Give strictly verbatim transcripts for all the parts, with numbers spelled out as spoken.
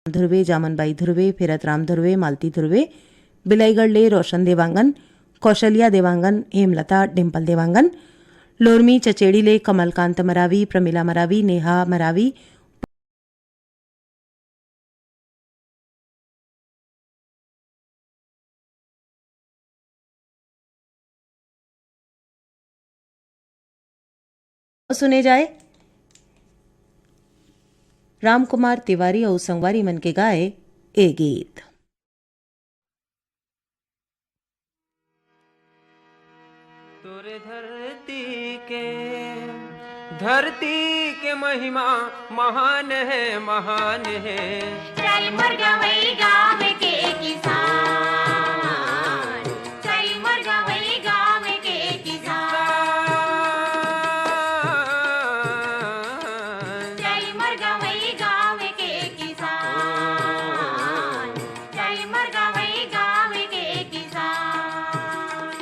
ध्रुवे, जामनबाई ध्रुवे, फेरत राम ध्रुवे, मालती ध्रुवे, बिलाईगढ़ ले रोशन देवांगन, कौशल्या देवांगन, हेमलता, डिम्पल देवांगन, लोरमी चचेड़ी ले कमलकांत मरावी, प्रमिला मरावी, नेहा मरावी, सुने जाए रामकुमार तिवारी अउ संगवारी मन के गाए ए गीत। तोरे धरती के, धरती के महिमा महान हे, महान हे। चल मोर गंवई गाँव के किसान, चल मोर गंवई गाँव के किसान, चल मोर गंवई गाँव के किसान, चल मोर गंवई गाँव के किसान।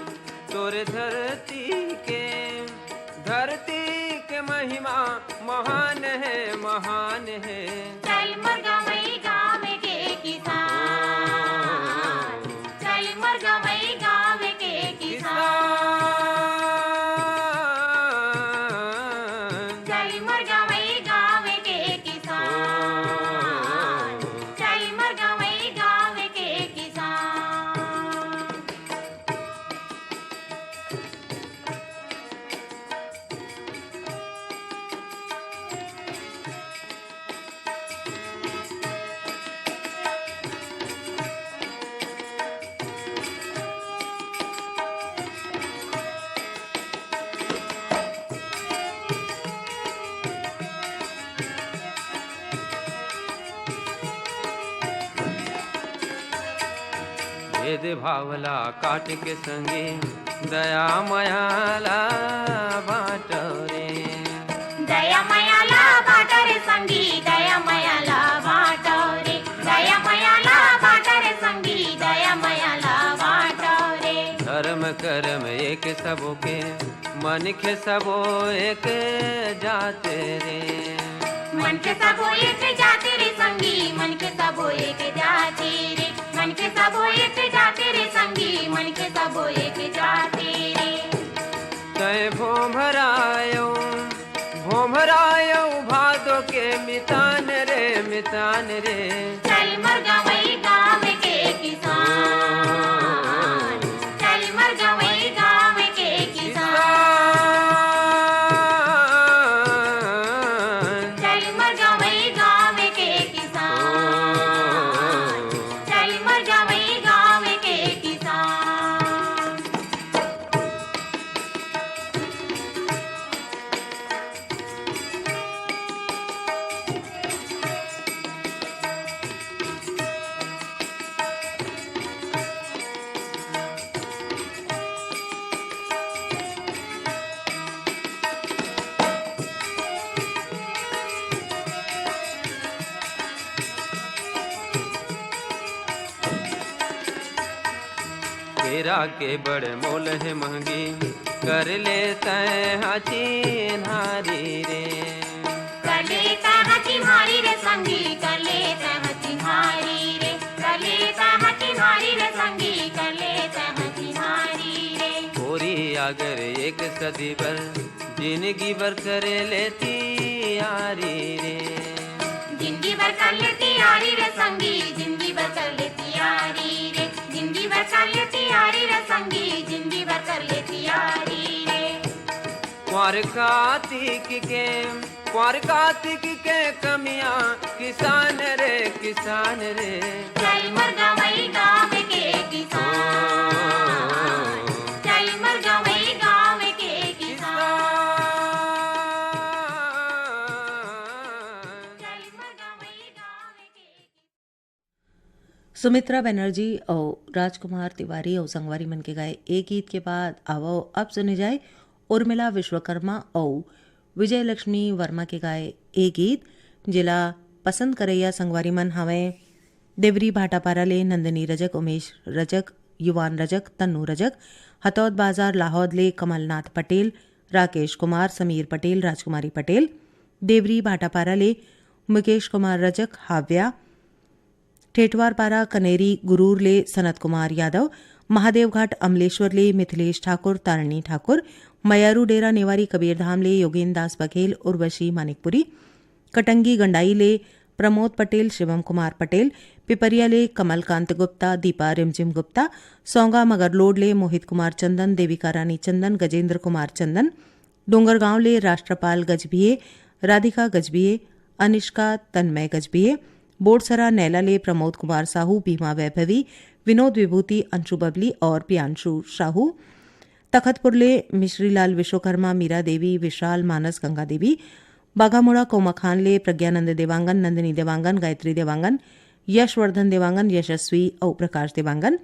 तोरे धरती के, धरती के महिमा महान हे, महान हे। चल मोर गंवई गाँव के किसान, चल मोर गंवई गाँव के किसान, चल मोर गंवई गाँव के किसान, चल मोर गंवई गाँव के किसान। भेदभाव ला काट के संगी, दया मया ला बाँटव रे। दया मया ला बाँटव रे संगी, दया मया ला बाँटव रे। दया मया ला बाँटव रे संगी, दया मया ला बाँटव रे। धर्म करम एक सबो के, मनखे सबो एक जात रे। मनखे सबो एक जात रे संगी, मनखे सबो एक जात रे। मनखे सबो एक जात रे संगी, मनखे सबो एक जात रे। तैं भोभरायो, भोभरायो भादो के मितान रे, मितान रे। चल मोर गंवई गाँव के किसान, चल मोर गंवई गाँव के किसान, चल मोर गंवई गाँव के किसान, चल मोर गंवई गाँव के किसान। केरा के बड़ मोल हे महंगी, कर ले तैं हा चिन्हारी रे। कर ले तैं हा चिन्हारी रे संगी, कर ले तैं हा चिन्हारी रे। कर ले तैं हा चिन्हारी रे संगी, कर ले तैं हा चिन्हारी रे। कोरी अगर एक सदी बर, जिनगी बर कर ले तियारी रे। जिनगी बर कर ले तियारी रे संगी, जिनगी बर कर ले तियारी रे। जिनगी बर कर ले तियारी रे संगी, जिनगी बर कर ले तियारी रे। कुंवर कार्तिक के, कुंवर कार्तिक के कमियां किसान रे, किसान रे। चल मोर गंवई गाँव के किसान, चल मोर गंवई गाँव के किसान, चल मोर गंवई गाँव के सुमित्रा बनर्जी अउ राजकुमार तिवारी अउ संगवारी मन के गाए ए गीत के बाद आवव अब सुने जाए उर्मिला विश्वकर्मा अउ विजयलक्ष्मी वर्मा के गाए ए गीत, जेला पसंद करइया संगवारी मन हवंय देवरी भाटापारा ले नंदिनी रजक, उमेश रजक, युवान रजक, तन्नू रजक, हतौद बाजार लाहौद ले कमलनाथ पटेल, राकेश कुमार, समीर पटेल, राजकुमारी पटेल, देवरी भाटापारा ले मुकेश कुमार रजक, हाव्या, ठेठवार पारा कनेरी गुरूर ले सनत कुमार यादव, महादेवघाट अमलेश्वर ले मिथिलेश ठाकुर, तारिणी ठाकुर, मयारू डेरा नेवारी कबीरधाम ले योगेन दास बघेल, उर्वशी मानिकपुरी, कटंगी गंडाई ले प्रमोद पटेल, शिवम कुमार पटेल, पिपरिया ले कमलकांत गुप्ता, दीपा रिमझिम गुप्ता, सौंगा मगरलोड ले मोहित कुमार चंदन, देविका रानी चंदन, गजेंद्र कुमार चंदन, डोंगरगांव ले राष्ट्रपाल गजभिये, राधिका गजभिये, अनिष्का तन्मय गजभिये, बोरसरा नैला ले प्रमोद कुमार साहू, भीमा वैभवी, विनोद विभूति, अंशु बबली और प्रियांशु साहू, तखतपुर ले मिश्रीलाल विश्वकर्मा, मीरा देवी, विशाल मानस, गंगा देवी, बाघामुड़ा कोमाखान ले प्रज्ञानंद देवांगन, नंदिनी देवांगन, गायत्री देवांगन, यशवर्धन देवांगन, यशस्वी अउ प्रकाश देवांगन,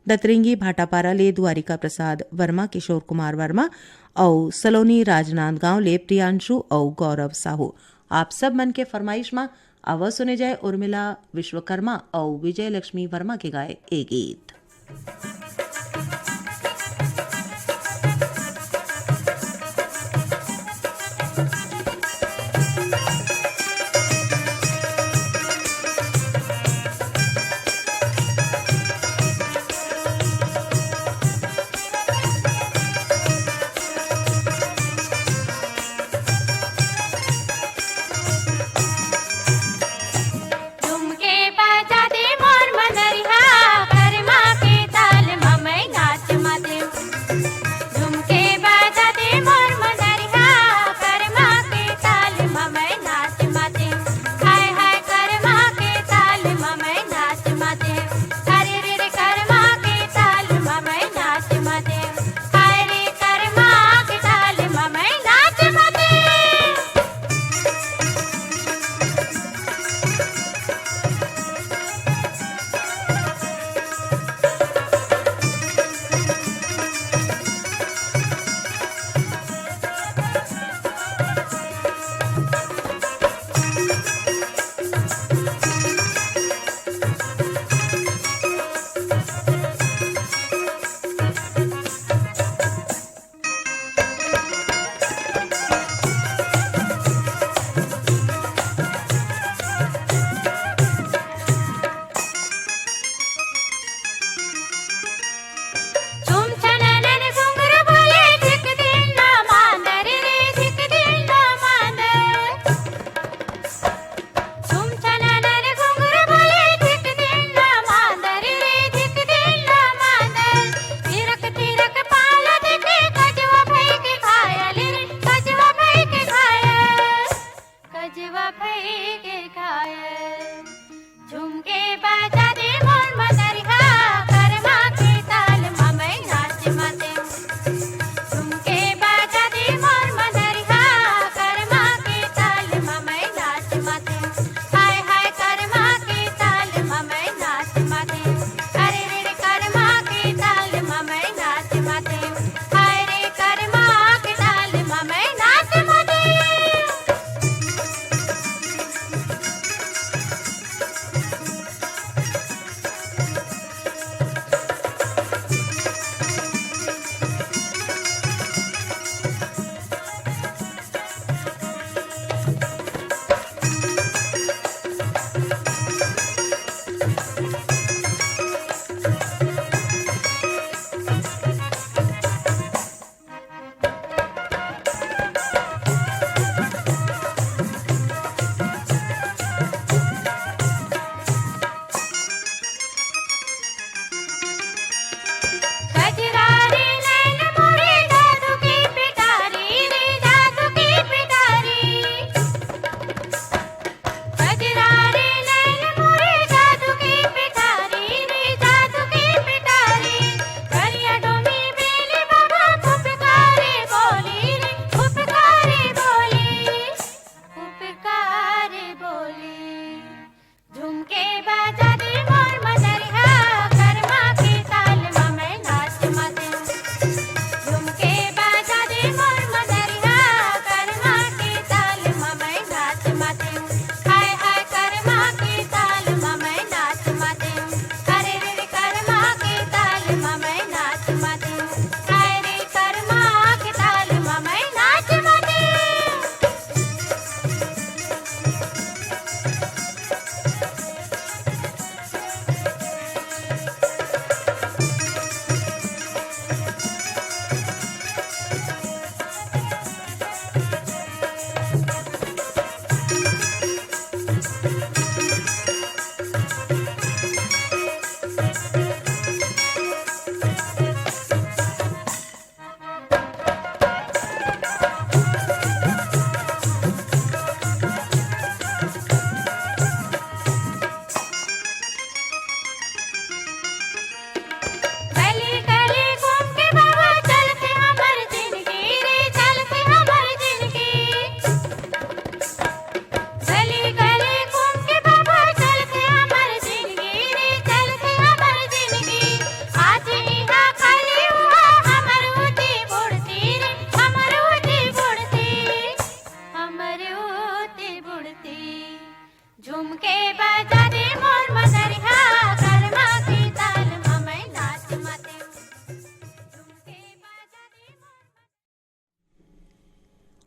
दतरेंगी भाटापारा ले द्वारिका प्रसाद वर्मा, किशोर कुमार वर्मा अउ सलोनी राजनांदगांव ले प्रियांशु अउ गौरव साहू। आप सब मन के फरमाइश म आवा सुने जाए उर्मिला विश्वकर्मा अउ विजय लक्ष्मी वर्मा के गाए ए गीत।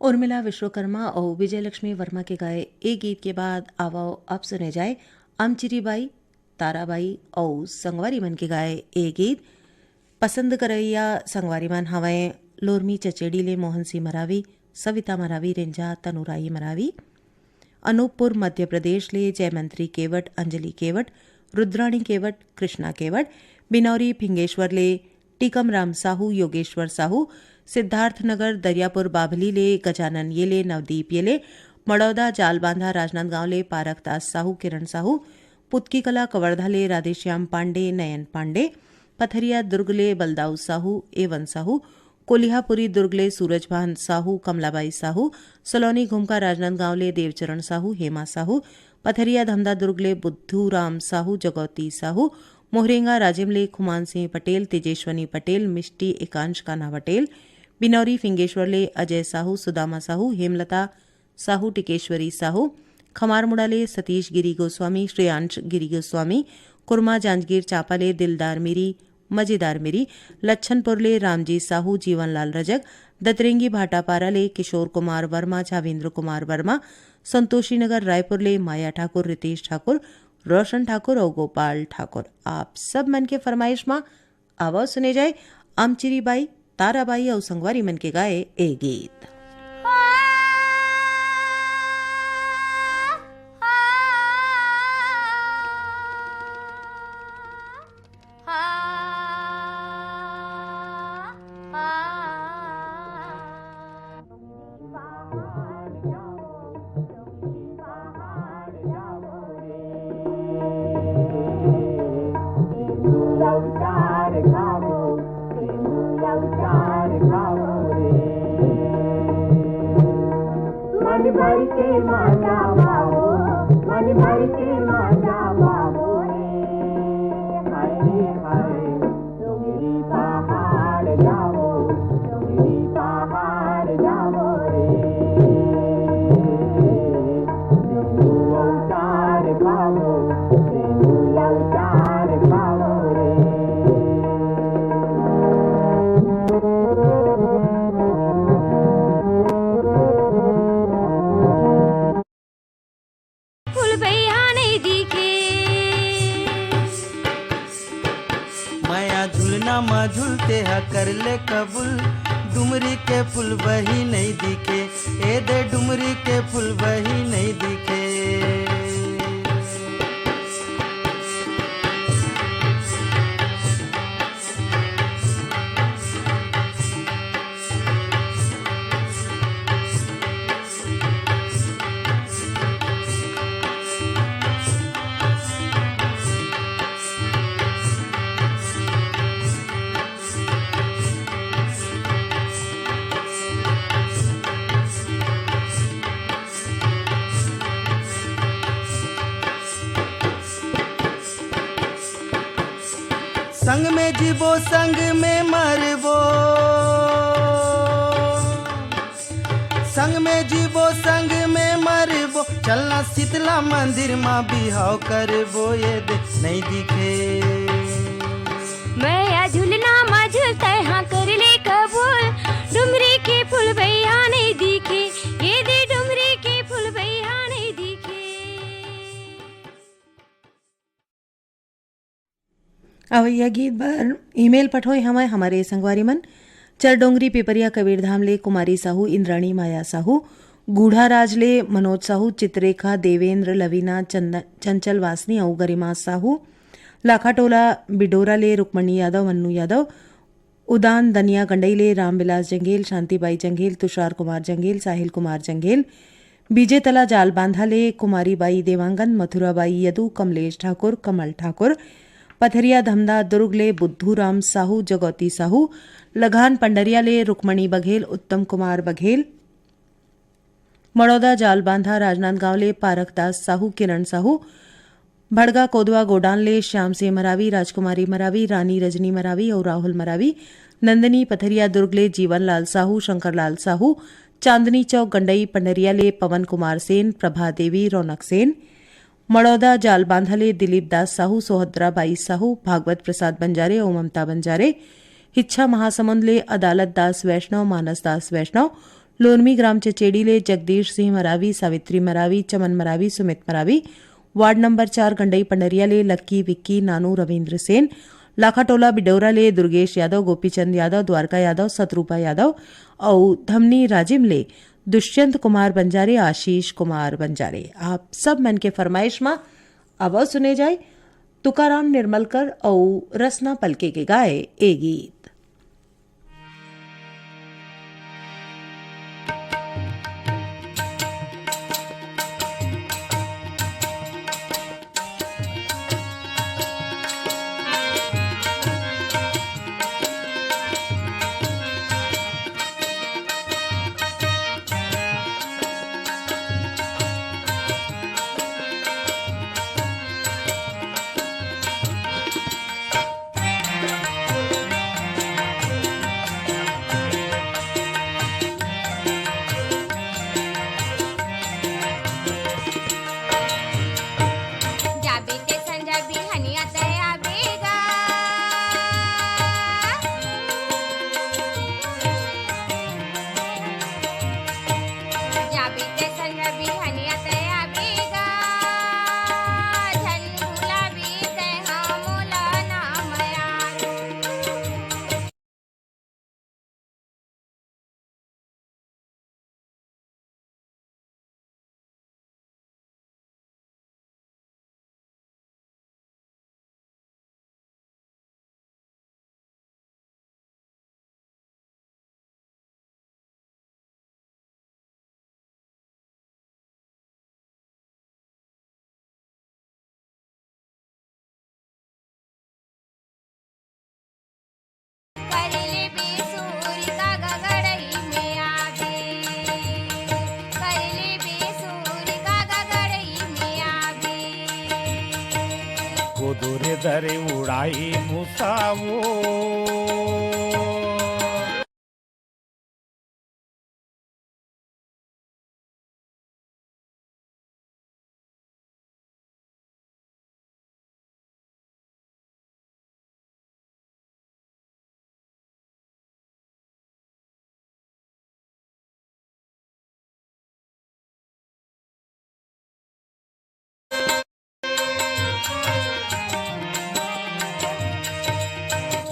उर्मिला विश्वकर्मा अउ विजयलक्ष्मी वर्मा के गाए ए गीत के बाद आवव अब सुने जाए अमचिरी बाई, ताराबाई अउ संगवारी मन के गाए ए गीत। पसंद करइया संगवारी मन हवय लोरमी चचेड़ी ले मोहन सिंह मरावी, सविता मरावी रेंजा, तनुराई मरावी, अनूपपुर मध्य प्रदेश ले जयमंत्री केवट, अंजलि केवट, रुद्राणी केवट, कृष्णा केवट, बिनौरी फिंगेश्वर ले टीकम राम साहू, योगेश्वर साहू, सिद्धार्थनगर दरियापुर बाभली ले गजानन येले, नवदीप येले, मड़ौदा जालबांधा राजनांदगांव ले पारखदास साहू, किरण साहू, पुतकी कला कवर्धा ले राधेश्याम पांडे, नयन पांडे, पथरिया दुर्ग ले बलदाऊ साहू, एवन साहू, कोलिहापुरी दुर्ग ले सूरजभान साहू, कमलाबाई साहू, सलोनी घुमका राजनांदगांव ले देवचरण साहू, हेमा साहू, पथरिया धमदा दुर्ग ले बुद्धू राम साहू, जगौती साहू, मोहरेंगा राजिम ले खुमान सिंह पटेल, तेजेश्वनी पटेल, मिष्टी एकांश कान्हा पटेल, बिनौरी फिंगेश्वर ले अजय साहू, सुदामा साहू, हेमलता साहू, टिकेश्वरी साहू, खमारमुड़ा ले सतीश गिरी गोस्वामी, श्रेयांश गिरी गोस्वामी, कुरमा जांजगीर चांपा ले दिलदार मेरी, मजेदार मेरी, लच्छनपुर ले रामजी साहू, जीवनलाल रजक, दतरेंगी भाटापारा ले किशोर कुमार वर्मा, झावेंद्र कुमार वर्मा, संतोषी नगर रायपुर ले माया ठाकुर, रितेश ठाकुर, रोशन ठाकुर अउ गोपाल ठाकुर। आप सब मन के फरमाइश मा आवव सुने जाए अमचिरी बाई, ताराबाई अउ संगवारी मन के गाए ए गीत। मन भर के माजा बाबू, मन भर के माजा बाबू रे। हाय रे हाय, डोंगरी पहाड़ जाबो, डोंगरी पहाड़ जाबो रे। सिंधु अवतार पाबो, सिंधु अवतार पाबो रे। फुलबइया नइ दिखे। मया झुलना म झुलते ह कर ले कबूल, डुमरी के फुलबही नइ दिखे, ए दे डुमरी के फुलबही नइ दिखे। संग में जीबो, संग में मरबो, संग में जीबो, संग में मरबो। चलना शीतला मंदिर मा बिहाव करबो, ए दे नइ दिखे। मया झुलना म झुलते ह कर ले कबूल, डुमरी के फुलबइया नइ दिखे, ए दे डुमरी के फुलबइया नइ दिखे। अवइया गीत बर ईमेल पठोए हवय हमर संगवारी मन, चरडोंगरी पिपरिया कबीरधाम ले कुमारी साहू, इंद्राणी माया साहू, गूढ़ाराज ले मनोज साहू, चित्रेखा, देवेंद्र, लवीना, चंद-, चंचल वासनी अउ गरिमा साहू, लाखाटोला बिडोरा ले रुक्मणी यादव, मन्नू यादव, उदान दनिया गंडई ले रामविलास जंगेल, शांतिबाई जंगेल, तुषार कुमार जंगेल, साहिल कुमार जंगेल, बीजेतला जालबांधा ले कुमारी बाई देवांगन, मथुरा बाई यदु, कमलेश ठाकुर, कमल ठाकुर, पथरिया धमदा दुर्ग ले बुद्धू राम साहू, जगौती साहू, लघान पंडरिया ले रुक्मणी बघेल, उत्तम कुमार बघेल, मड़ौदा जालबांधा राजनांदगांव ले पारखदास साहू, किरण साहू, भड़गा कोदवा गोडान ले श्याम सिंह मरावी, राजकुमारी मरावी, रानी रजनी मरावी अउ राहुल मरावी, नंदिनी पथरिया दुर्ग ले जीवन लाल साहू, शंकर लाल साहू, चांदनी चौक गंडई पंडरिया ले पवन कुमार सेन, प्रभा देवी, रौनक सेन, मड़ौदा जालबांधा ले दिलीप दास साहू, सोहद्रा बाई साहू, भागवत प्रसाद बंजारे अउ ममता बंजारे, हिच्छा महासमुंद ले अदालत दास वैष्णव, मानस दास वैष्णव, लोरमी ग्राम चचेड़ी ले जगदीश सिंह मरावी, सावित्री मरावी, चमन मरावी, सुमित मरावी, वार्ड नंबर चार गंडई पंडरिया ले लक्की, विक्की, नानू, रविंद्र सेन, लाखाटोला बिडौरा ले दुर्गेश यादव, गोपीचंद यादव, द्वारका यादव, सतरूपा यादव अउ धमनी राजिम ले दुष्यंत कुमार बंजारे, आशीष कुमार बंजारे। आप सब मन के फरमाइश म आवव सुने जाय तुकाराम निर्मलकर अउ रसना पलके के गाए ए गीत। जाबे ते संझा बिहनिया ते आबे गा। जाबे ते संझा बिहनिया ते आबे गा। झन भुलाबे ते हा मोला ना मयारू। कर ले बेसुर का गगड़ई में आगे, कर ले बेसुर का गगड़ई में आगे। गोदुरे दरे उड़ाई मुसावो।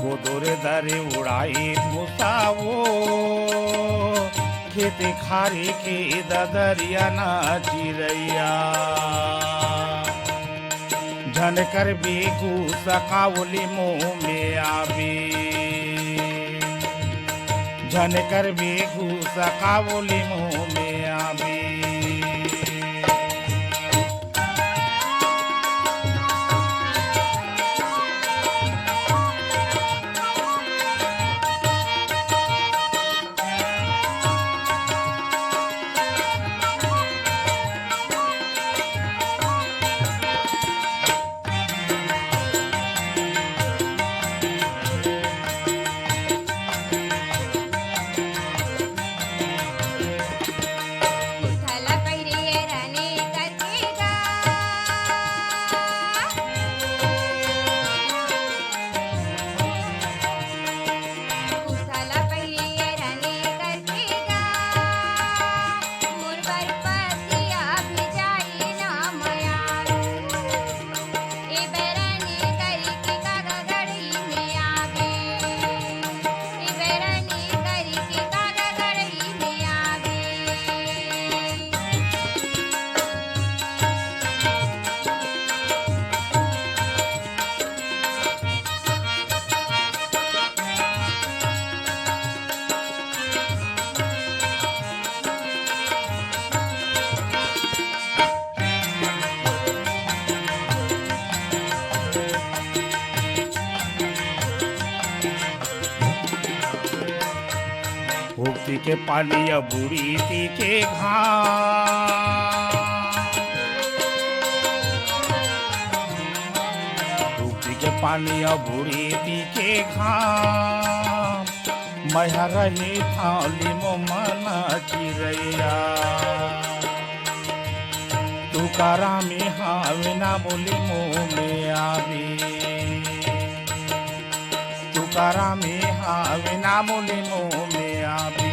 गोदोरे दरे उड़ाई मुसावो, खेते खारी के ददरिया ना चिरैया। झन करबे गुस्सा कावली मुँह में आबे, झन करबे गुस्सा कावली मुँह में आबे। उक्ति के पानी अब उड़ी ती के घाम, उक्ति के पानी अब उड़ी ती के घाम। मैं हर रही थाली मो मन चिरैया, तुकाराम हावे ना बोली मुँह में आवे। तुकाराम हावे ना बोली मुँह में आवे।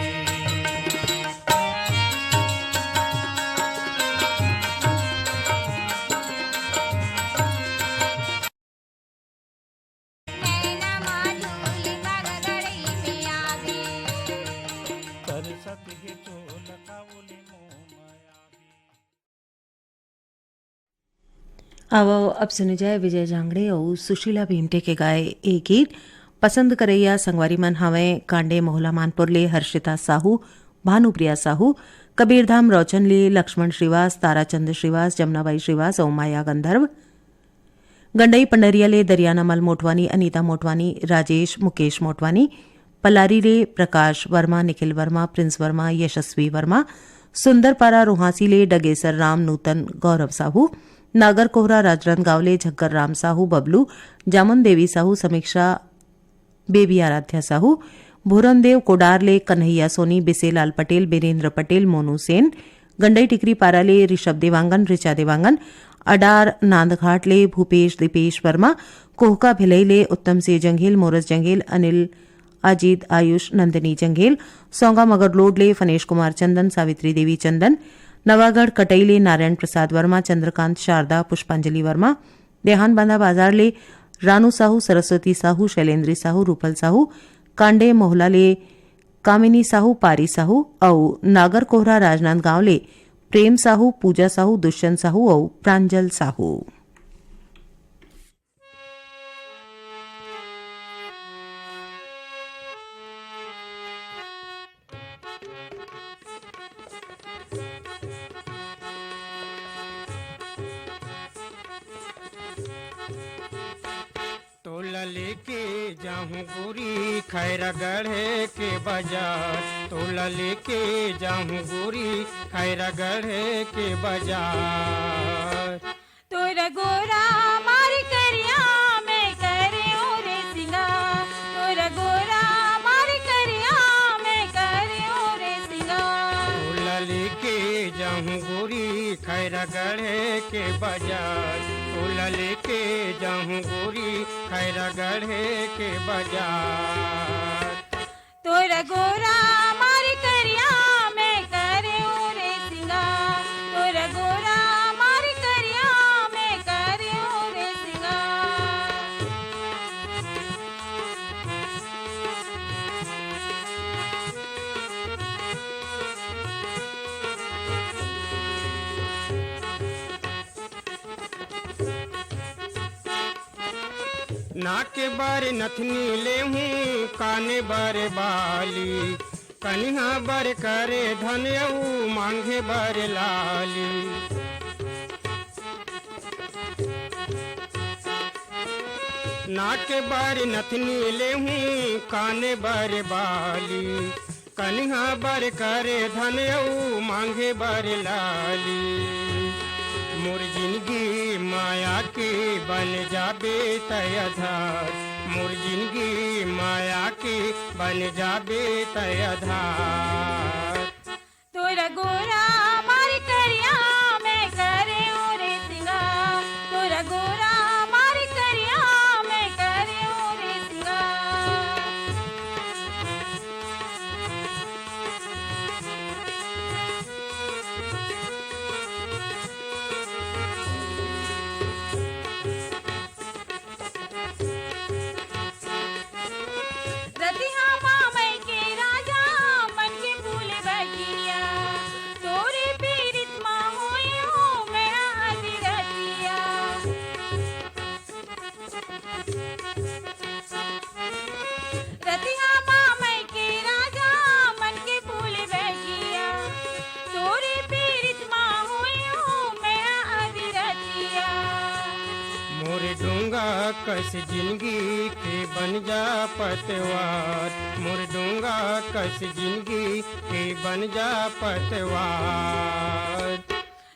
आवव, अब सुने जाए विजय झांगड़े अउ सुशीला भीमटे के गाए ए गीत। पसंद करइया संगवारी मन हवंय कांडे मोहला मानपुर ले हर्षिता साहू, भानुप्रिया साहू, कबीरधाम रौचन ले लक्ष्मण श्रीवास, ताराचंद श्रीवास, जमुनाबाई श्रीवास अउ माया गंधर्व। गंडई पंडरिया ले दरियाना मल मोटवानी, अनीता मोटवानी, राजेश, मुकेश मोटवानी, पलारी ले प्रकाश वर्मा, निखिल वर्मा, प्रिंस वर्मा, यशस्वी वर्मा, सुंदरपारा रोहासी ले डगेसर राम, नूतन, गौरव साहू, नागर कोहरा राजनांदगांव ले झग्गर राम साहू, बबलू, जामुन देवी साहू, समीक्षा, बेबी आराध्या साहू, भूरमदेव कोडार ले कन्हैया सोनी, बिसेलाल पटेल, बीरेंद्र पटेल, मोनू सेन, गंडई टिकरी पारा ले ऋषभ देवांगन, ऋचा देवांगन, अडार नांदघाट ले भूपेश दीपेश वर्मा, कोहका भिलई ले उत्तम सिंह जंघेल, मोरस जंघेल, अनिल अजीत, आयुष, नंदिनी जंघेल, सौंगा मगरलोड ले फनेश कुमार चंदन, सावित्री देवी चंदन, नवागढ़ कटई ले नारायण प्रसाद वर्मा, चंद्रकांत, शारदा, पुष्पांजलि वर्मा, देहानबांधा बाजार ले रानू साहू, सरस्वती साहू, शैलेंद्री साहू, रूपल साहू, कांडे मोहला ले कामिनी साहू, पारी साहू अउ नागर कोहरा राजनांदगांव ले प्रेम साहू, पूजा साहू, दुष्यंत साहू अउ प्रांजल साहू। तोला लेके जाहूँ गोरी खैरागढ़ के बाजार, तोला लेके जाहूँ गोरी खैरागढ़ के बाजार। तोरा गोरा मारी करिया मैं करे ओ रे सिंगार, तोरा गोरा मारी करिया मैं करे ओ रे सिंगार। तोला लेके जाहूँ गोरी खैरागढ़ के बाजार, तोला लेके जाहूँ गोरी खैरागढ़ के बाजार। तोरा गोरा मारी करिया मैं करे ओ रे सिंगार, तोरा गोरा मारी करिया मैं करे ओ रे सिंगार। नाक बर नथनी लेहूँ, कान बर बाली, कनिहा बर करे धन अऊ मांगे बर लाली। नाक बर नथनी लेहूँ, कान बर बाली, कनिहा बर करे धन अऊ मांगे बर लाली। मोर जिनगी माया के बन जाबे तै आधार, मोर जिनगी माया के बन जाबे तै आधार। तोरा गोरा मारी करिया मैं करे ओ रे सिंगार, तोरा गोरा मारी करिया मैं करे ओ रे सिंगार। रतिहा मामई के राजा मन के फूल बगिया, तोरे पीरित मा होयो मैं आधी रतिया। रतिहा मामई के राजा मन के फूल बगिया, तोरे पीरित मा होयो मैं आधी रतिया। मोर डोंगा कस जिनगी के बन जा पतवार, मोर डोंगा कस जिनगी के बन जा पतवार।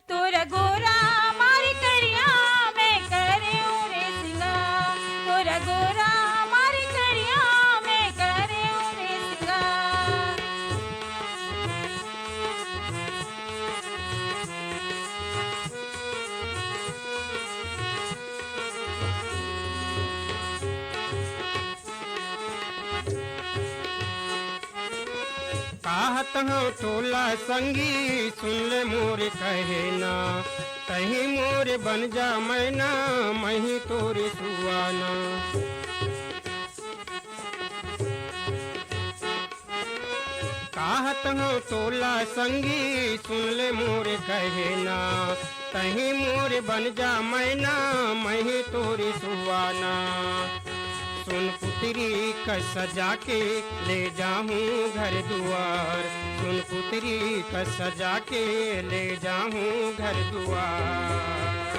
तोरा गोरा मारी करिया मैं करे ओ रे सिंगार, तोरा गोरा मारी करिया मैं करे ओ रे सिंगार। काहत हंव तोला संगी, सुन ले मोर कहेना, तही मोर बन जा मैना, मही तोर सुआना। काहत हंव तोला संगी, सुन ले मोर कहेना, तहीं मोर बन जा मैना, मैं ही तोरी सुहाना। सुन पुतरी कस सजा के ले जाहूँ घर दुआर, सुन पुतरी कस सजा के ले जाहूँ घर दुआर।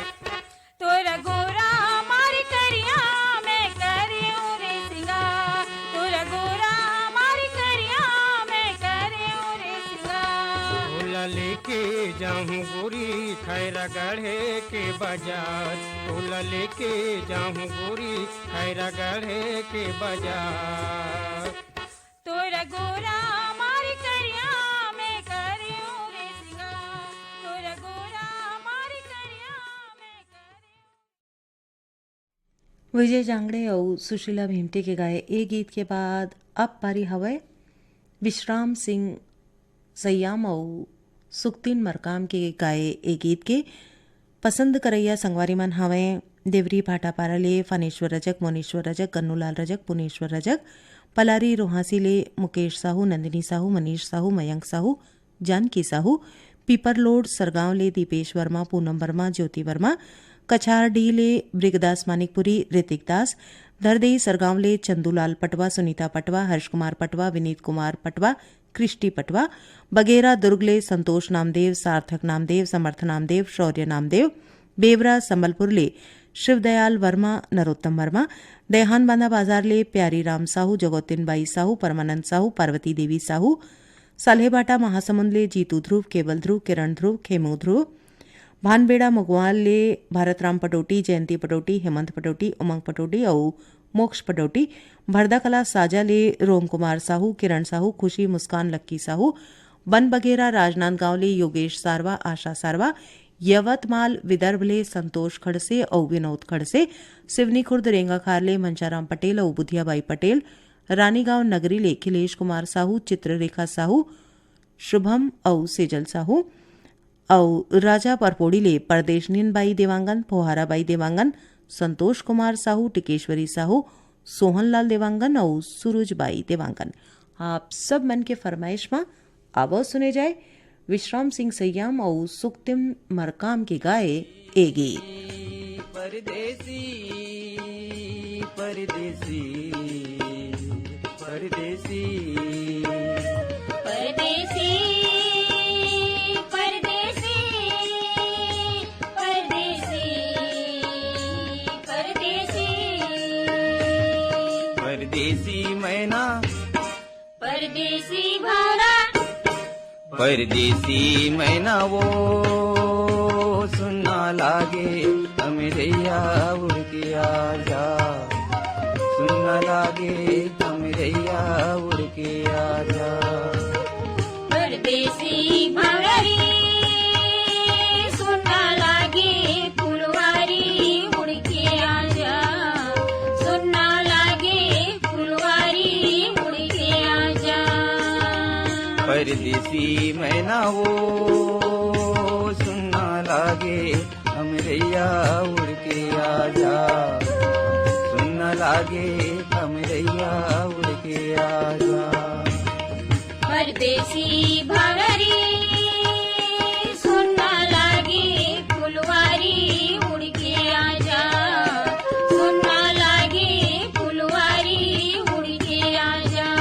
तोरा गोरा मारी करिया मैं करियो रे सिंगार, तोरा गोरा मारी करिया मैं करियो रे सिंगार। तोला लेके जाहूँ गोरी खैरागढ़ के बाजार, तोला लेके जाहूँ गोरी खैरागढ़ के बाजार। तोरा गोरा मारी करिया मैं करियो रे सिंगार, तोरा गोरा मारी करिया मैं करियो। विजय जांगड़े अउ सुशीला भीमटे के गाए ए गीत के बाद अब पारी हवय विश्राम सिंह सैयाम अउ सुक्तिन मरकाम के गाए ए गीत के। पसंद करइया संगवारी मन हवय देवरी भाटापारा ले फनेश्वर रजक, मोनेश्वर रजक, गन्नूलाल रजक, पुनेश्वर रजक, पलारी रोहासी ले मुकेश साहू, नंदिनी साहू, मनीष साहू, मयंक साहू, जानकी साहू, पीपरलोड सरगांव ले दीपेश वर्मा, पूनम वर्मा, ज्योति वर्मा, कछारडीह ले ब्रिगदास मानिकपुरी, ऋतिक दास, धरदेई सरगांव ले चंदूलाल पटवा, सुनीता पटवा, हर्ष कुमार पटवा, विनीत कुमार पटवा, क्रिस्टी पटवा, बगेरा दुर्ग ले संतोष नामदेव, सार्थक नामदेव, समर्थ नामदेव, शौर्य नामदेव, बेवरा संबलपुर ले शिवदयाल वर्मा, नरोत्तम वर्मा, देहान बांधा बाजार ले प्यारी राम साहू, जगोतिन बाई साहू, परमानंद साहू, पार्वती देवी साहू, साल्हेबाटा महासमुंद ले जीतू ध्रुव, केवल ध्रुव, किरण ध्रुव, खेमू ध्रुव, भानबेड़ा मगवाल ले भारत राम पटोटी, जयंती पटोटी, हेमंत पटोटी, उमंग पटोटी अउ मोक्ष पटोटी, भरदाकला साजा ले रोम कुमार साहू, किरण साहू, खुशी मुस्कान लक्की साहू, बन बघेरा राजनांदगांव ले योगेश सारवा, आशा सारवा, यवतमाल विदर्भ ले संतोष खड़से अउ विनोद खड़से, सिवनी खुर्द रेंगाखार ले मंशाराम पटेल अउ बुधियाबाई पटेल, रानीगांव नगरी ले खिलेश कुमार साहू, चित्ररेखा साहू, शुभम अउ सेजल साहू, अउ राजा परपोड़ी ले परदेशनीन बाई देवांगन, फोहारा बाई देवांगन, संतोष कुमार साहू, टिकेश्वरी साहू, सोहनलाल देवांगन अउ सुरुज बाई देवांगन। आप सब मन के फरमाइश म आवो सुने जाए विश्राम सिंह सैयाम अउ सुक्तिम मरकाम के गाए ए गीत। परदेसी, परदेसी, परदेसी। परदेसी, परदेसी, परदेसी, परदेसी। परदेसी मैना, परदेसी भौरा, परदेसी मैना वो, सुन्ना लागे हमरैया उड़ के आजा, सुन्ना लागे हमरैया उड़ के आजा। परदेसी भौरा रे, सुन्ना लागे फुलवारी उड़ के आजा, सुन्ना लागे फुलवारी उड़ के आजा। परदेसी मैना वो, सुन्ना लागे हमरैया उड़ के आजा, सुन्ना लागे हमरैया उड़ के आजा। परदेसी भौरा रे, सुन्ना लागे फुलवारी उड़ के आजा, सुन्ना लागे फुलवारी उड़ के आजा।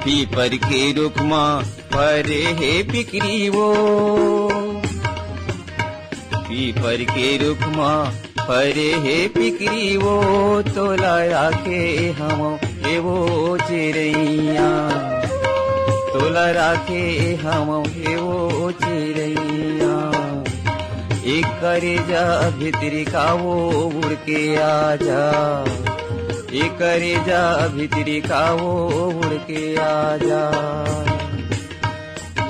पीपर के रुख मा फरे हे पिकरी वो, पीपर के रुख मा फरे हे पिकरी वो, तोला राखे हवं ए वो चिरैया, तोला राखे हवं ए वो चिरैया। ए करेजा भितरी का वो उड़ के आजा, ए करेजा भितरी का वो उड़ के आजा।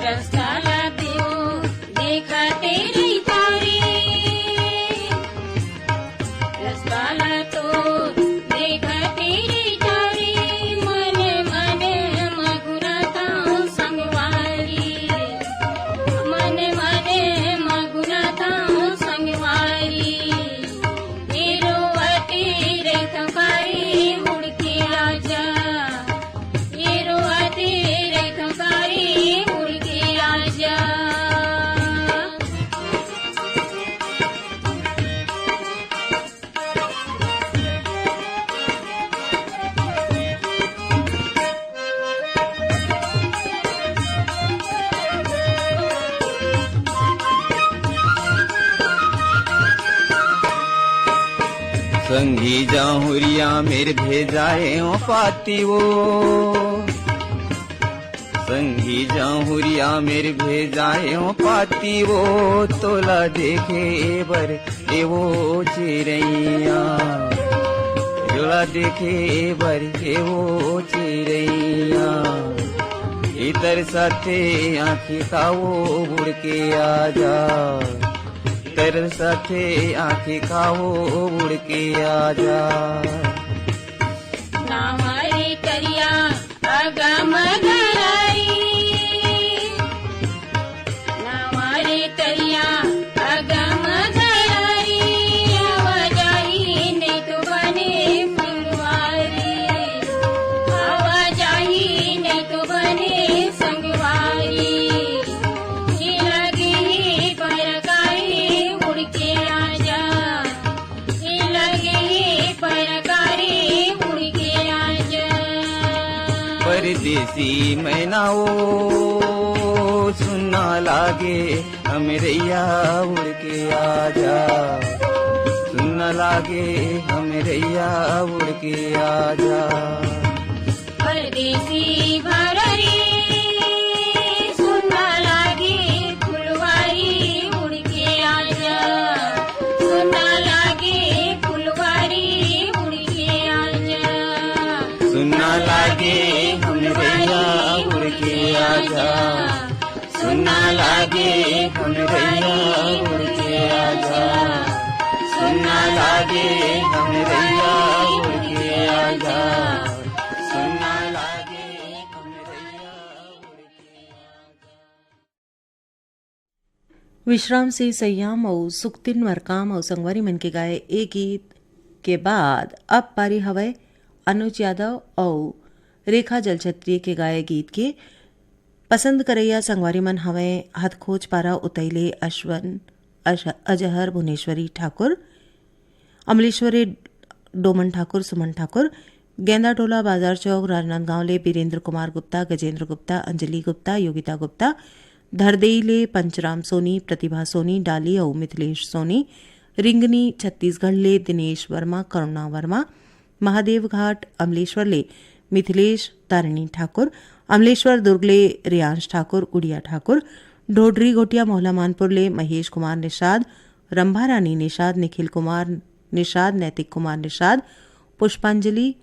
रसगुल्ला तो देखा तेरी तारी, रसगुल्ला तो देखा तेरी तारी, मन मन मगुरा था। संगी जाहुरिया मेर भेजाए ओ पाती वो, संगी जाहुरिया मेर भेजाए ओ पाती वो, तोला देखे बर ए वो चिरैया, तोला देखे बर ए वो चिरैया, इतर साथे आँखी का वो उड़ के आ जा। तर साथे आँखी का वो उड़ के आ जा। नावा रे तरिया अगम गराई, नावा रे तरिया अगम गराई, आवा जाही नहीं तो बने फुलवारी, आवा जाही नहीं तो बने संगवारी। ए लगे हे परकारी उड़ के आजा, ए लगे हे परकारी उड़ के आजा। परदेसी मैना ओ सुन्ना लागे हमरैया उड़ के आजा, सुन्ना लागे हमरैया उड़ के आजा। परदेसी भररी सुन्ना लागे फुलवारी उड़ के आजा, सुन्ना लागे फुलवारी उड़ के आजा। सुन्ना लागे हमरैया उड़ के आजा, सुन्ना लागे हमरैया उड़ के आजा, सुन्ना लागे हमरैया उड़ के आजा, सुन्ना लागे हमरैया उड़ के आजा। विश्राम सिंह सैयाम अउ सुक्तिन मरकाम अउ संगवारी मन के गाए ए गीत के बाद अब पारी हवय अनुज यादव अउ रेखा जलछत्री के गाए गीत के। पसंद करइया संगवारी मन हवय हथखोच पारा उतई ले अश्वन, अश-, अजहर भुवनेश्वरी ठाकुर, अमलेश्वरी डोमन ठाकुर, सुमन ठाकुर, गेंदा टोला बाजार चौक राजनांदगांव ले बीरेंद्र कुमार गुप्ता, गजेंद्र गुप्ता, अंजलि गुप्ता, योगिता गुप्ता, धरदेई ले पंचराम सोनी, प्रतिभा सोनी, डाली अउ मिथिलेश सोनी, रिंगनी छत्तीसगढ़ ले दिनेश वर्मा, करुणा वर्मा, महादेव घाट अमलेश्वर ले मिथिलेश तारिणी ठाकुर, अमलेश्वर दुर्ग ले रियांश ठाकुर, उड़िया ठाकुर, ढोढरी घोटिया मोहला मानपुर ले महेश कुमार निषाद, रंभा रानी निषाद, निखिल कुमार निषाद, नैतिक कुमार निषाद, पुष्पांजलि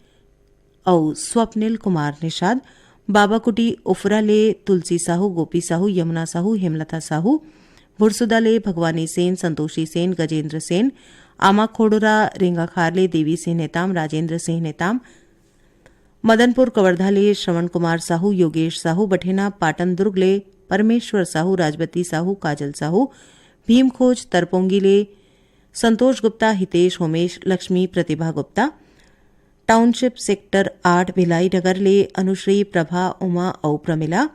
अउ स्वप्निल कुमार निषाद, बाबाकुटी उफरा ले तुलसी साहू, गोपी साहू, यमुना साहू, हेमलता साहू, भुरसुदा ले भगवानी सेन, संतोषी सेन, गजेंद्र सेन, आमा खोड़रा रेंगाखार ले देवी सिंह नेताम, राजेंद्र सिंह नेताम, मदनपुर कवर्धा ले श्रवण कुमार साहू, योगेश साहू, बठेना पाटन दुर्ग ले परमेश्वर साहू, राजवती साहू, काजल साहू, भीमखोज तरपोंगी ले संतोष गुप्ता, हितेश, होमेश, लक्ष्मी, प्रतिभा गुप्ता, टाउनशिप सेक्टर आठ भिलाई नगर ले अनुश्री, प्रभा, उमा अउ प्रमिला,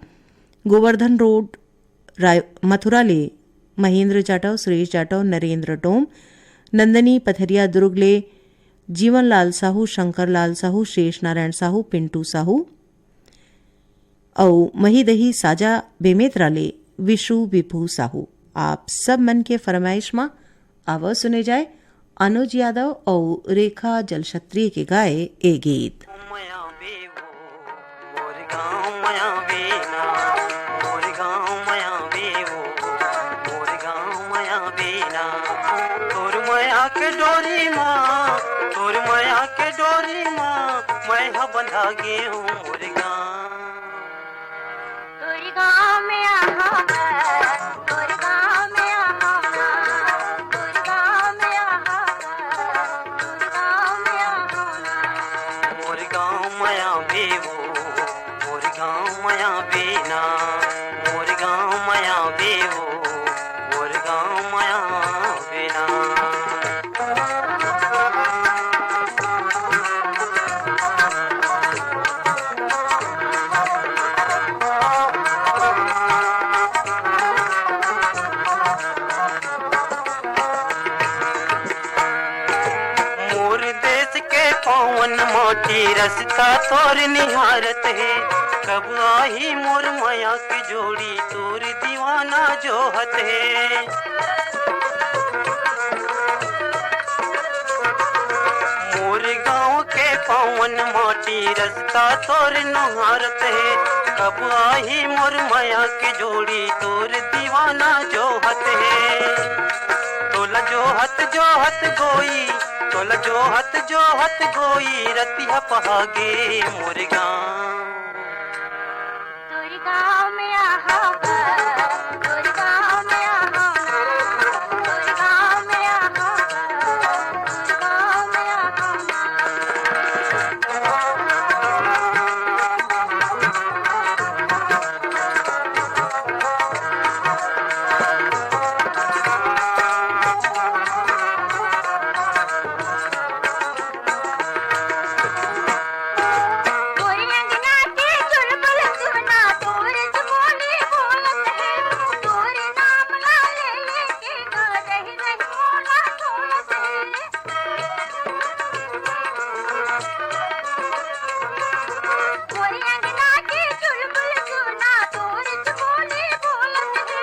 गोवर्धन रोड राय-, मथुरा ले महेंद्र जाटव, सुरेश जाटव, नरेंद्र डोम, नंदनी पथरिया दुर्ग ले जीवन लाल साहू, शंकर लाल साहू, शेष नारायण साहू, पिंटू साहू अउ महीदही साजा बेमेतरा ले विशु विभू साहू। आप सब मन के फरमाइश म आवो सुने जाए अनुज यादव अउ रेखा जलछत्री के गाए ए गीत। मोर गाँव मया बेना, मोर गाँव मया बेवो, मोर गाँव मया बेना। तोर मया के डोरी मा, तोर मया के डोरी मा, मैं ह बंधा गे हूँ मोर गाँव। तोर गाँव में आहा, तोर गाँव में आहा, तोर गाँव में आहा, तोर गाँव में आहा। मोर गाँव मया बेवो, मोर गाँव मया बेना, मोर गाँव मया बेवो, मोर गाँव मया बेना। मोर देश के पावन माटी रस्ता तोर निहारत हे, कब आही मोर मया के जोड़ी तोर दीवाना जोहत हे। रस्ता तोर नुहारत हे, कब आही मोर मया के जोड़ी, तोर दीवाना जोहत हे। तोला जोहत जोहत गोई, तोला जोहत जोहत गोई, रतिहा पहागे मोर गाँव। तोर गाँव में आहव गा, तोर गाँव में आहव गा, तोर गाँव में आहव गा, तोर गाँव में आहव गा। तोर अंगना के चुलबुल सुना, तोर बोली बोलत हे, तोर नाम ला ले लेके गा, रहि रहि मोला डोलत हे। तोर अंगना के चुलबुल सुना, तोर बोली बोलत हे,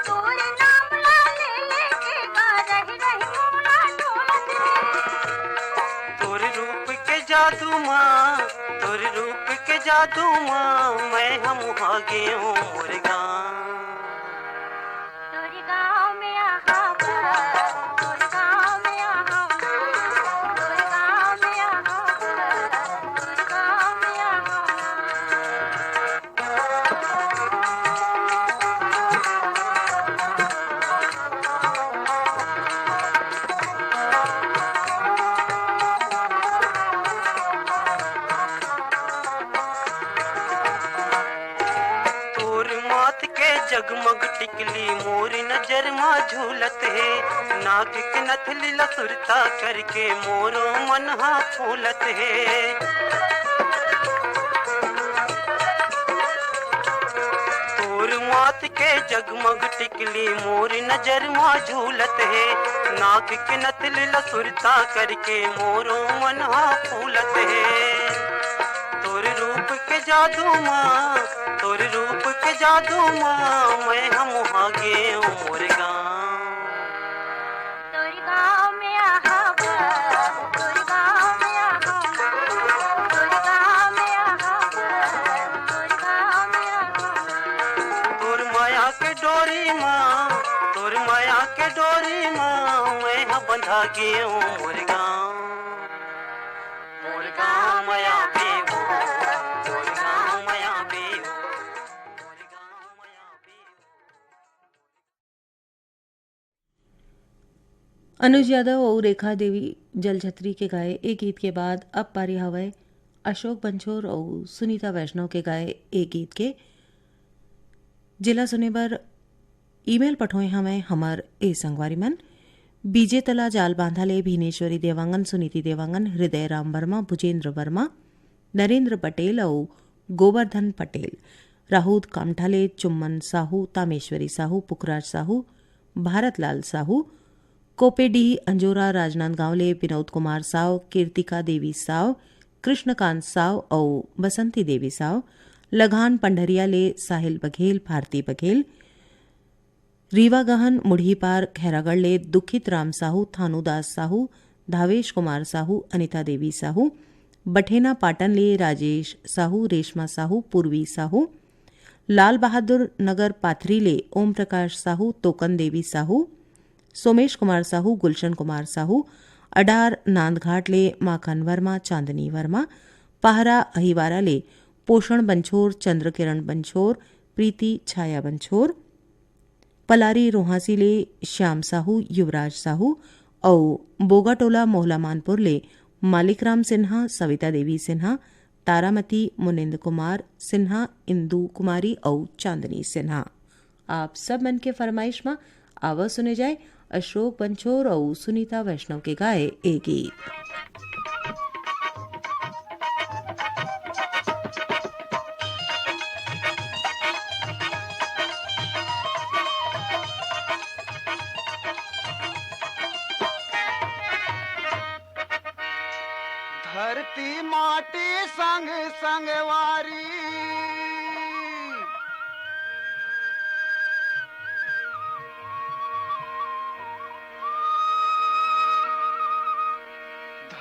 तोर नाम ला ले लेके गा, रहि रहि मोला डोलत हे। तोर रूप के जादू मा, तोर रूप के जादू मा, मैं ह मोहा गेंव मोर गाँव। तोर गाँव में आहव गा, तोर गाँव में आहव गा, तोर गाँव में आहव गा, तोर गाँव में आहव गा। तोर माथ के जगमग टिकली मोर नजर मा झूलत हे, नाक के नथली ला सुरता करके मोरो मन हा फूलत हे। तोर माथ के जगमग टिकली मोर नजर मा झूलत हे, नाक के नथली ला सुरता करके मोरो मन हा फूलत हे। तोर रूप के जादू मा, तोर रूप के जादू मा, मैं ह मोहा गेंव मोर गाँव। तोर गाँव में आहव गा, तोर गाँव में आहव गा, तोर गाँव में आहव गा, तोर गाँव में आहव गा। तोर मया के डोरी मा, तोर मया के डोरी मा, मैं ह बंधा गेंव मोर गाँव। मोर गाँव मया बेवो, मोर गाँव मया बेवो, मोर गाँव मया बेवो। अनुज यादव अउ रेखा देवी जलछत्री के गाए ए गीत के बाद अब पारी हवय अशोक बंछोर अउ सुनीता वैष्णव के गाए ए गीत के, जेला सुने बर ईमेल पठोए हवय हमर ए संगवारी मन, बीजे तला जाल बांधा ले भीनेश्वरी देवांगन, सुनीति देवांगन, हृदय राम वर्मा, भुजेंद्र वर्मा, नरेंद्र पटेल अउ गोवर्धन पटेल, राहुद कामठा ले चुम्मन साहू, तामेश्वरी साहू, पुखराज साहू, भारतलाल साहू, कोपेडीह अंजोरा राजनांदगांव ले विनोद कुमार साव, कीर्तिका देवी साव, कृष्णकांत साव अउ बसंती देवी साव, लगान पंडरिया ले साहिल बघेल, भारती बघेल, रीवा गहन मुढ़ीपार खैरागढ़ ले दुखित राम साहू, थानूदास साहू, धावेश कुमार साहू, अनिता देवी साहू, बठेना पाटन ले राजेश साहू, रेशमा साहू, पूर्वी साहू, लाल बहादुर नगर पाथरी ले ओम प्रकाश साहू, तोकन देवी साहू, सोमेश कुमार साहू, गुलशन कुमार साहू, अडार नांदघाट ले माखन वर्मा, चांदनी वर्मा, पहरा अहिवारा ले पोषण बंछोर, चंद्रकिरण बंछोर, प्रीति छाया बंछोर, पलारी रोहासी ले श्याम साहू, युवराज साहू अउ बोगाटोला मोहला मानपुर ले मालिकराम सिन्हा, सविता देवी सिन्हा, तारामती, मुनिंद कुमार सिन्हा, इंदु कुमारी अउ चांदनी सिन्हा। आप सब मन के फरमाइश म आवा सुने जाए अशोक बंछोर अउ सुनीता वैष्णव के गाए ए गीत। धरती माटी संग संगवारी,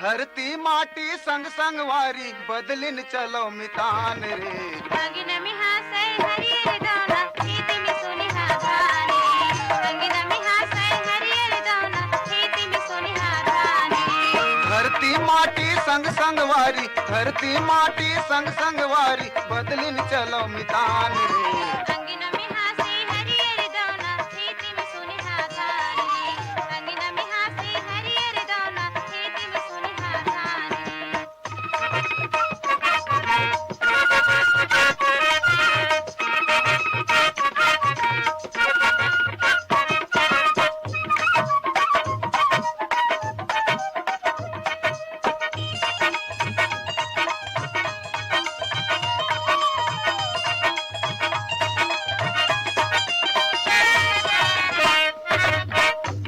धरती माटी संग संगवारी, बदलिन चलो मितान रे। अंगिन में हासय हरियर दौना, खेत में सोनिहा धान रे। अंगिन में हासय हरियर दौना, खेत में सोनिहा धान रे। धरती माटी संग संगवारी, धरती माटी संग संगवारी, बदलिन चलो मितान रे। अंगिन में हासय हरियर दौना, खेत में सोनिहा धान रे। अंगिन में हासय हरियर दौना, खेत में सोनिहा धान रे।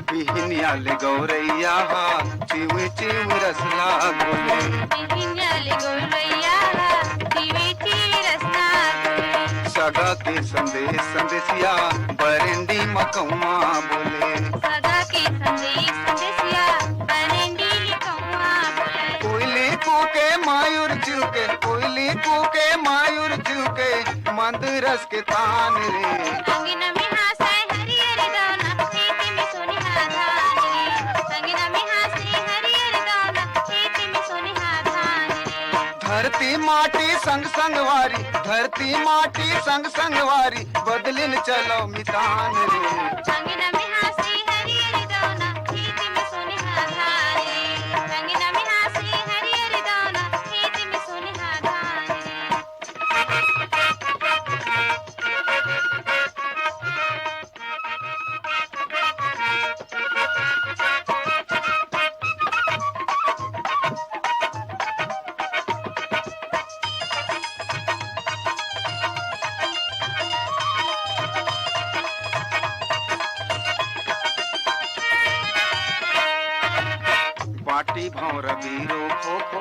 बिहनिया ले गौरैया हा, चिव चिव रसला बोले। बिहनिया ले गौरैया हा, चिव चिव रसला बोले। सगा के संदेश संदेशिया, बरेंडी मकौआ बोले। सगा के संदेश संदेशिया, बरेंडी मकौआ बोले। कोयली कूके मायूर चूके, कोयली कूके मायूर चूके, मंद रस के तान रे। अंगिन में हासय हरियर दौना, खेत में सोनिहा धान रे। अंगिन में हासय हरियर दौना, खेत में सोनिहा धान रे। धरती माटी संग संगवारी, धरती माटी संग संगवारी, बदलिन चलो मितान रे। अंगिन में हासय हरियर दौना, खेत में सोनिहा धान रे। अंगिन में हासय हरियर दौना, खेत में सोनिहा धान रे। बाटी भौंरा बीरो खो खो,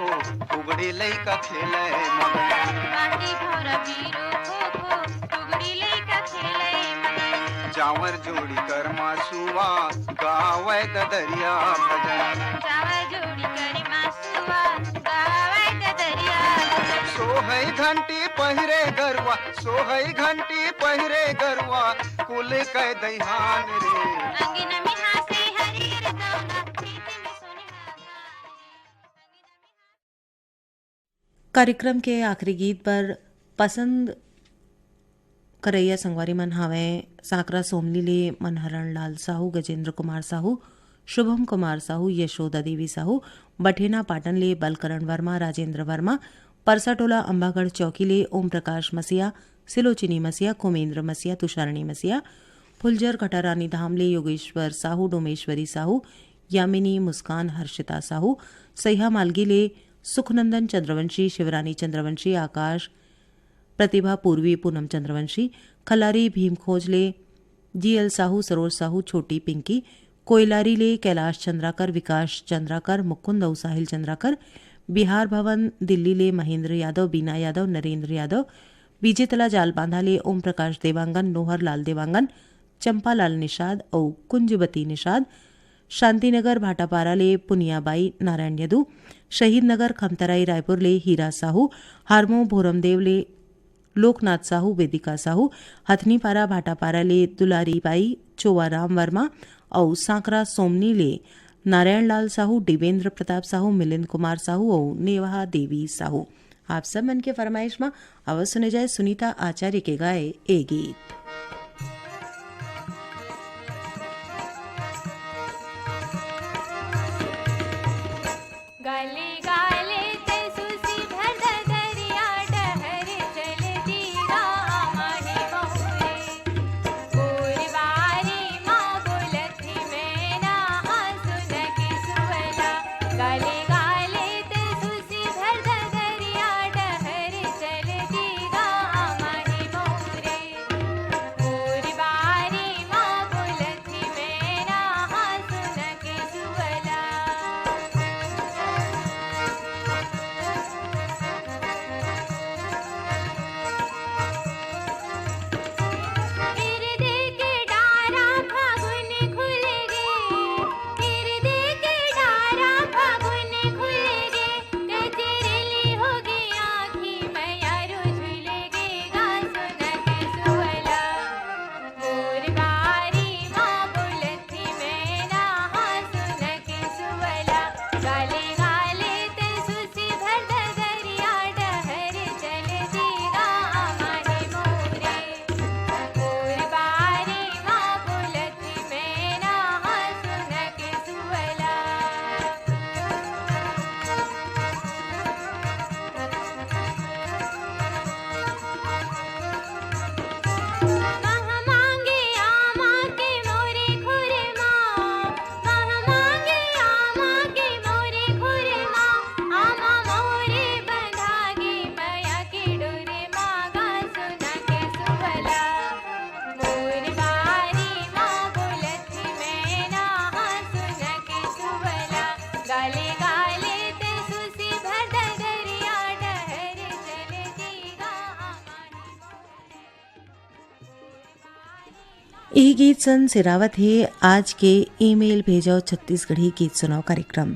फुगड़ी लइका खेले मगन। बाटी भौंरा बीरो खो खो, फुगड़ी लइका खेले मगन। जांवर जोड़ी कर मासुआ, गावय ददरिया भजन। जांवर जोड़ी कर मासुआ, गावय ददरिया भजन। सोहई घंटी पहिरे गरुआ, सोहई घंटी पहिरे गरुआ, कुल कै दइहान रे। अंगिन में हासय हरियर दौना, खेत में सोनिहा धान। कार्यक्रम के आखिरी गीत पर पसंद करइया संगवारी मन हावय, सांकरा सोमनी ले मनहरण लाल साहू, गजेंद्र कुमार साहू, शुभम कुमार साहू, यशोदा देवी साहू, बठेना पाटन ले बलकरण वर्मा, राजेंद्र वर्मा, परसाटोला अम्बागढ़ चौकी ले ओम प्रकाश मसिया, सिलोचिनी मसिया, कुमेंद्र मसिया, तुषारणी मसिया, फुलझर घटारानी धाम ले योगेश्वर साहू, डोमेश्वरी साहू, यामिनी, मुस्कान, हर्षिता साहू, सैहा मालगी ले सुखनंदन चंद्रवंशी, शिवरानी चंद्रवंशी, आकाश, प्रतिभा, पूर्वी, पूनम चंद्रवंशी, खलारी भीमखोज ले जीएल साहू, सरोज साहू, छोटी पिंकी, कोइलारी ले कैलाश चंद्राकर, विकास चंद्राकर, मुकुंद अउ साहिल चंद्राकर, बिहार भवन दिल्ली ले महेंद्र यादव, बीना यादव, नरेंद्र यादव, विजेतला जालबांधा ले ओम प्रकाश देवांगन, नोहर लाल देवांगन, चंपालाल निषाद अउ कुंजवती निषाद, शांतिनगर भाटापारा ले पुनियाबाई नारायण यदु, शहीद नगर खमतराई रायपुर ले हीरा साहू, हारमो भोरमदेव ले लोकनाथ साहू, वेदिका साहू, हथनीपारा भाटापारा ले दुलारी बाई, चोवाराम वर्मा अउ सांकरा सोमनी ले नारायण लाल साहू, देवेंद्र प्रताप साहू, मिलिंद कुमार साहू अउ नेवहा देवी साहू। आप सब मन के फरमाइश म अवश्य सुने जाए सुनीता आचार्य के गाए ए गीत। गाले गाले तैं सुसी भर ददरिया डहर चलती रामा हे बहुरे। गोरवारी माँ बोलत हे मैना हाँ सुन के सुअला। गाले गाले तैं सुसी भर ददरिया डहर चलती रामा हे बहुरे। यही गीत सन सिरावत हे आज के ईमेल भेजो छत्तीसगढ़ी गीत सुनाओ कार्यक्रम।